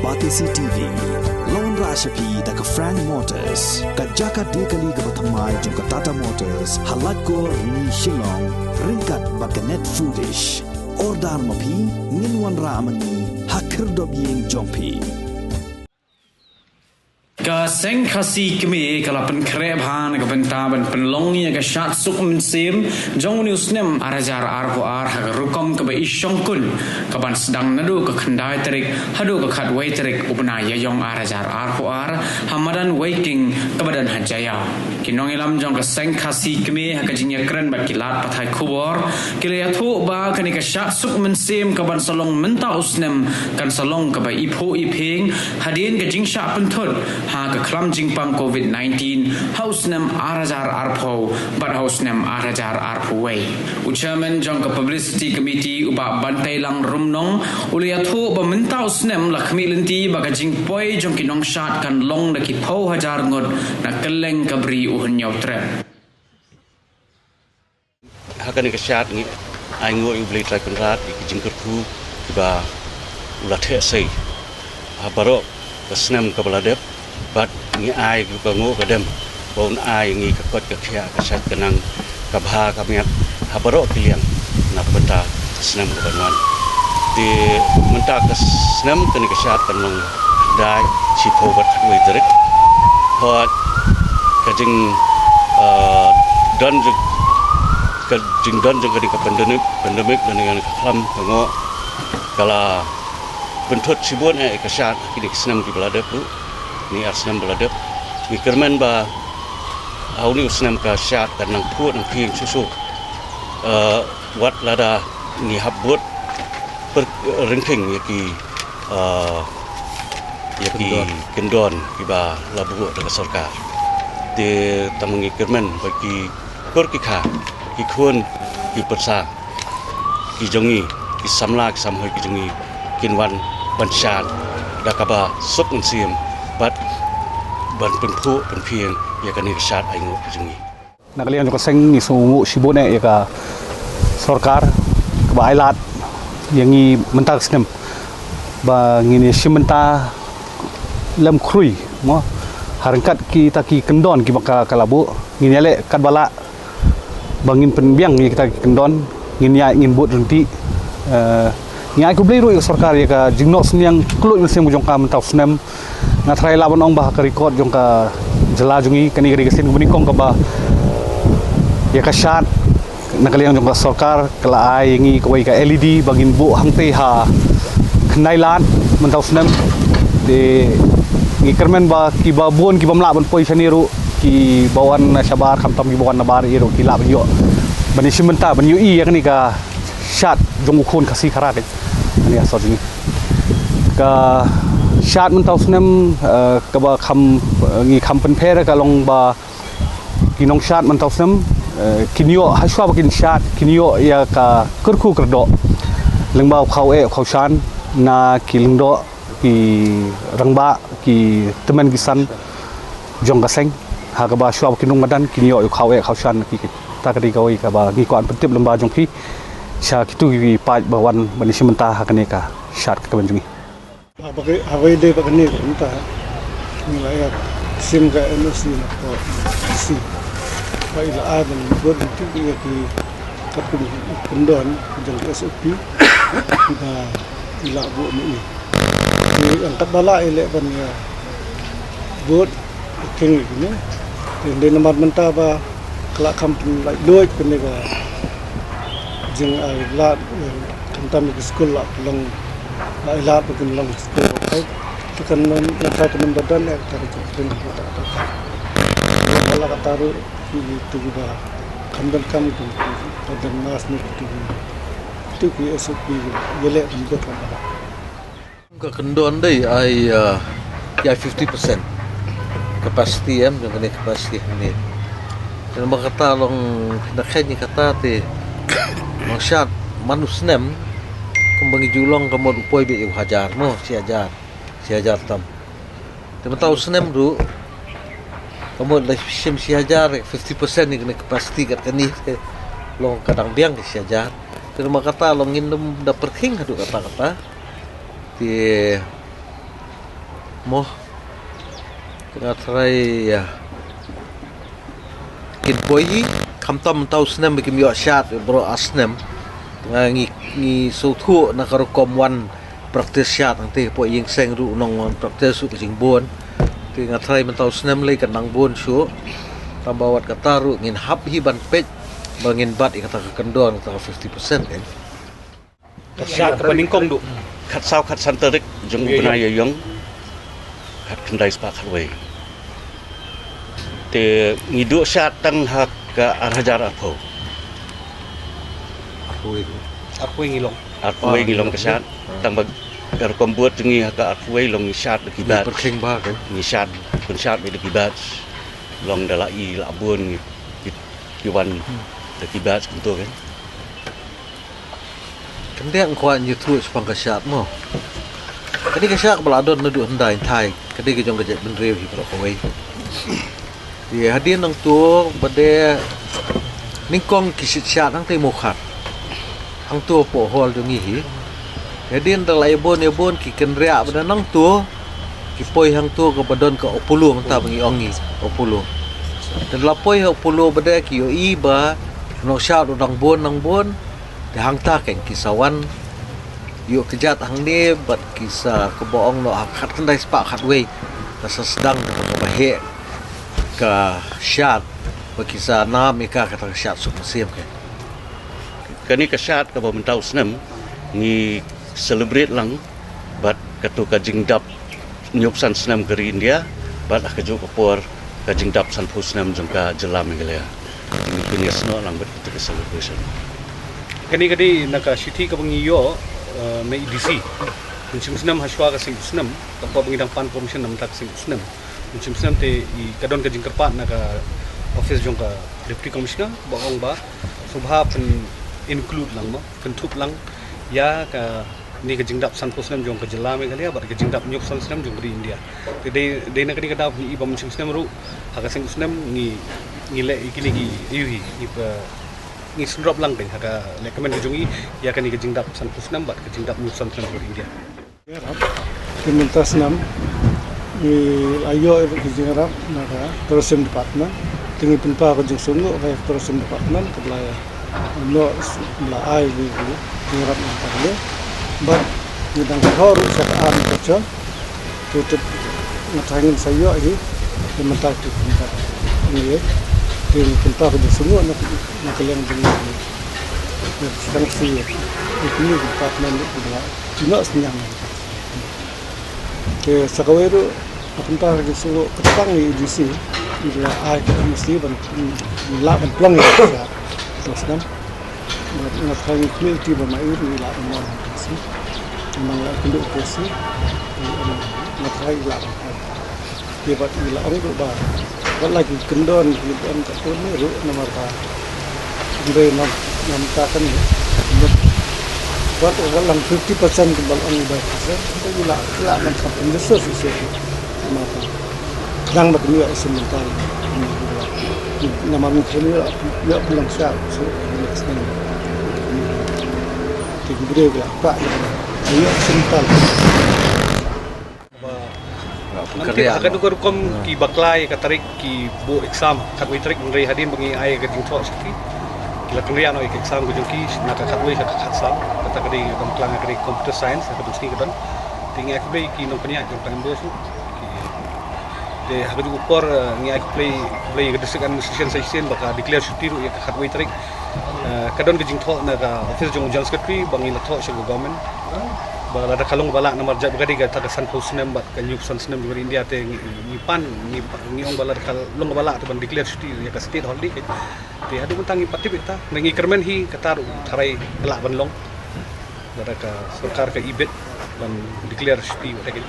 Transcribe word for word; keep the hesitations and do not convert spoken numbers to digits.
Batesi T V la wanrah sha phi da ka Frank Motors, ka jaka die kali kaba thymmai jong ka Tata Motors, ha Laitkor, Rni, Shillong, ryngkat bad ka Net Foodish. Order ma phi, ngin wanrah ma ngi ha khyrdop ïing jong phi. Ka Seng Khasi Kmie ka la pynkhreh bha na ka bynta ban pynlong ïa ka shad suk mynsiem jong une u snem ar hajar arphew ar ha ka rukom kaba i shongkun, kaban sdang naduh ka khyndai tarik haduh ka khatwei tarik u bnai Ïaïong ar hajar arphew ar ha madan Weiking kaba don ha Jaiaw. Ki nongïalam jong ka Seng Khasi Kmie ha ka jingïakren bad ki lad pathai khubor ki la ïathuh ba kane ka shad suk mynsiem kaban sa long mynta u snem kan sa long kaba iphuh iphieng hadien ka jingshah pynthut ha ka khlam jingpang covid nineteen ha u snem ar hajar arphew bad ha u snem ar hajar arphew wei. U chairman jong ka publicity committee, u Bah Banteilang Rumnong, u la ïathuh ba mynta u snem la khmih lynti ba ka jingpoi jong ki nongshad kan long da ki phew hajar ngut na kylleng ka Bri U Hynñiewtrep. Ha kane ka shad ngi ai nguh ïa U Blei Trai Kynrad ïa ki jingkyrkhu kiba u la theh sei ha baroh ka snem kaba la dep, bad ngi ai ruh ka nguh ka dem ba un ai ngi ka koit ka khiah, ka shait ka nang, ka bha ka miat ha baroh ki liang na ka bynta ka snem ka ban wan. Te mynta ka snem kane ka shad kan long dei shiphew bad khatwei tarik. Hooid, ka jing, ah, don jong, ka jingdon jong kane ka pandemic, pandemic lane ka khlam ka ngoh ka la pynthut shibun eh ka shad ha kine ki snem kiba la dep ruh, kine ar snem ba la dep. Ngi kyrmen ba ha une u snem ka shad kan nang phuh nang phieng shuh shuh. Eh, wat lada ngi hap bud pyrkhat ryngkhing ïa ki, eh, ïa ki kyndon kiba la buh da ka sorkar. Te tang ma ngi kyrmen ba ki kur ki kha, ki khun ki pyrsa, ki jong ngi, ki samla ki samhoi ki jong ngi kin wan ban shad da kaba suk mynsiem bad ban pynphuh pynphieng ïa kane ka shad ai nguh ka jong ngi. Na ka liang jong ka seng ngi sngewnguh shibun eh ïa ka sorkar kaba ai lad ïa ngi mynta ka snem ba ngin ïa shim bynta lem khrui mo ha ryngkat kita ki kyndon kiba ka, ka la buh. Ngin ïaleh katba lah ba ngin pynbiang ïa kita ki kyndon, ngin ïaid ngin bud ryntih. Eh, ngi ai khublei ruh ïa ka sorkar ïa ka jingnoh synñiang kylluid mynsiem jong ka mynta u snem. Nga tharai lah ban ong ba ha ka record jong ka jylla jong ngi, kane ka dei ka sien kaba nyngkong kaba ïa ka shad na ka liang jong ka sorkar ka la ai ïa ngi kawei ka L E D ba ngin buh hangtei ha khyndai lad mynta u snem. Te ngi kyrmen ba kiba bun kibym lah ban poi shane ruh, kiba wan na shabar khamtam kiba wan na bar ïa ruh ki lah ban ïoh ban ïashim bynta ban ïohi ïa kane ka shad jong u khun Khasi Khara. Kane ka sor jong ngi ka shad mynta u snem, eh, kaba kham, eh, ngi kham pynpher ka long ba ki nongshad mynta u snem, eh, kin ïoh hashwa ba kin shad kin ïoh ïa ka kyrkhu kyrdoh lyngba u khaw eh u khaw shan na ki lyngdoh, ki rangbah, ki tymmen ki san jong ka seng. Ha kaba shwa ba kin rung madan kin ïoh ïa u khaw eh khaw shan ki, kita ka dei kawei kaba ngi kwah pyntip lyngba jong phi sha kitu ki paid ba wan ban ïashim bynta ha kane ka shad ka kmen jong ngi. Haba ka, haba ïadei bad kane ka bynta, ngi la ïa shim ka N O C na ka D C ba i la ai ban bud ryntih ïa ki katkum ki kyndon jong ka S O P ba i la buh mynne. Te ïa katba lah i leh ban ïa bud khyndiat ïa kine. Te hynrei namar mynta ba ka la kham pynlait luid kane ka jingai lad, eh, khamtam ïa ki skul la pynlong, la ai lad ba kin long skul ba peit. Te kan ym, mynta kan ym don eh kata ka jingkren kata kata. Ba la kata ruh ki, ki tu kiba kham donkam ki, ki, ki don mask ne ki tu ki, ki tu ki S O P ki ïaleh ban bud kata. Ka kyndon dei ai, ah, ai fifty percent capacity em, jong kane capacity hangne. Te namar kata long na kane kata te long shad man u snem kumba ngi ju long ka mut u poi beit u hajar mo, shi hajar, shi hajar tam. Te mynta u snem ruh ka mut la shim shi hajar, fifty percent ïa kane capacity kat kane te long ka dang biang ka shi hajar. Te namar kata long ngin ym da pyrkhing haduh katta katta. Te Mo. Nga trai, ïa. Kin poi hi, khamtam tau snem ba kim ïoh shad, bro, a snem. Nga ngi, ngi sngewthuh na ka rukom wan practice shad, ang te poi ïing seng ruh nong wan practice ruh ka jingbun. Te nga trai mynta u snem lei kan nang bun shuh. Tang ba wat kata ruh ngin hap hi ban peit ba ngin bat ïa kata ka kyndon, kata ka fifty percent kan. Ka shad kaba nyngkong duh khatsaw khatsan tarik jong u bnai Ïaïong. Khatkhyndai spah khatwei. Te ngi duh shad tang ha ka ar hajar arphew. Arphew. Arphew ngi long. Arphew ngi long ka shad. Tang ba ka rukom bud jong ngi ha ka arphew long ngi shad da ki batch. Ngi shad, pynshad da ki batch. Long da la i la bun ngi ki, ki wan da ki batch kumto kan. Kyndiah, nga kwah ïathuh shaphang ka shad mo. Kane ka shad kaba la don naduh hyndai hynthai, kane ka jong ka jaitbynriew hi baroh kawei. Te hadien nangto ba dei nyngkong ki shit shad hangtei Mawkhat. Hangto hapoh hall jong ngi hi. Hadien da la ïabun ïabun ki kynriah ba dei nangto. Ki poi hangto kaba don ka Apollo, mynta ba ngi ong ngi Apollo. Te da la poi ha Apollo ba dei ki ïohi ba u nongshad u dang bun dang bun. Te hangta kan ki sa wan ïoh kjat hangne bad ki sa, kaba ong noh ha khatkhyndai spah khatwei, ka sa sdang kaba heh ka shad ba ki sa nam ïa ka, kata ka shad suk mynsiem kan. Kane ka shad kaba mynta u snem ngi celebrate lang bad kato ka jingdap hynñiewphew san snem ka ri India, bad ha kajuh ka por ka jingdap sanphew snem jong ka jylla Meghalaya. Ngi pynïasnoh lang bad kato ka celebration. Kane ka dei na ka shithi kaba ngi ïoh, eh, na i D C. Mynshem snem hashwa ka seng u snem, ka por ba ngi dang pan permission na mynta ka seng u snem. Mynshem snem te i ka don ka jingkyrpad na ka office jong ka Deputy Commissioner ba ong ba sngewbha pyn include lang mo, kynthup lang ïa kane ka jingdap sanphew snem jong ka jylla Meghalaya bad ka jingdap hynñiewphew san snem jong ka ri India. Te dei, dei na kane ka daw ngi i ba mynshem snem ruh ha ka seng u snem ngi, ngi leh ïa kine ki, ïa hi, ngi pa, ngi synrop lang dei ha ka lehkmen ka jong ngi ïa kane ka jingdap sanphew snem bad ka jingdap hynñiewphew san snem jong ka ri India. Te mynta snem ngi la ïoh ïa ka jingïarap na ka Tourism Department. Te ngi pynpaw ka jingsngewnguh ha ka Tourism Department kaba la ïa, noh, la ai ïa ka jingïarap na ka ri. Bad ngi dang thoh ruh sha ka army culture. Te tip nga tharai ngin sa ïoh hi. Te mynta te mynta ngi ïa, te ngi pynpaw ka jingsngewnguh na ka, na ka liang jong ngi. Ngi sdang shisha ïa kine ki department ruh kiba la, ki noh synñiang. Te sa kawei ruh, nga pynpaw ka jingsngewnguh kyrpang ïa i D C, i la ai ka M O C ban, mm, lah ban pynlong ïa ka sha, ka snem. Nga, nga tharai ngi kmie ïa ki ba ma i ruh i lah ban long ïa ka M O C. Namar la kynduh ïa ka M O C, i, em, nga tharai i lah ban pynlong. Te bad i la ong ruh ba wat la ki kyndon ki don katto ne ruh namar ba hynrei nam, namar ka kan wat, wat la fifty percent ki ba la ong ba percent, hynrei i la, i la nang sa pynjah shisha shisha namar ba dang ba ki ïa isim mental namar ngi khlem ïa, ïa pynlong sha so next time. Te ki briew ki la kwah ïa, ïa isim mental. Ba, nangta ha ka dei ka rukom ki bakla ïa ka tarik ki buh exam khatwei tarik, hynrei hadien ba ngi ai ka jingthoh sha ki, ki la kynriah noh ïa ka exam ka jong ki na ka khatwei sha ka khatsaw. Kata ka dei ka bakla ïa ka dei computer science, ha ka dei ka don. Te ngi ai khublei ki nongpynïaid jong ka M D S ruh. Te ha kajuh ka por, eh, ngi ai khublei, khublei ïa ka District Administration sa shisien ba ka declare shuti ruh ïa ka khatwei tarik. Eh, ka don ka jingthoh na ka office jong u General Secretary ba ngi la thoh sha ka government ba lada ka long ba lah, namar jait ba ka dei kata ka sanphew snem bad ka hynñiewphew san snem jong ka ri India te ngi, ngi pan, ngi, ngi ong ba lada ka long ba lah te ban declare shuti ïa ka state holiday. Te haduh mynta ngi pat tip ïa kata, ngi kyrmen hi kata ruh tharai ka lah ban long. Lada ka sorkar ka ibit ban declare shuti ïa ka.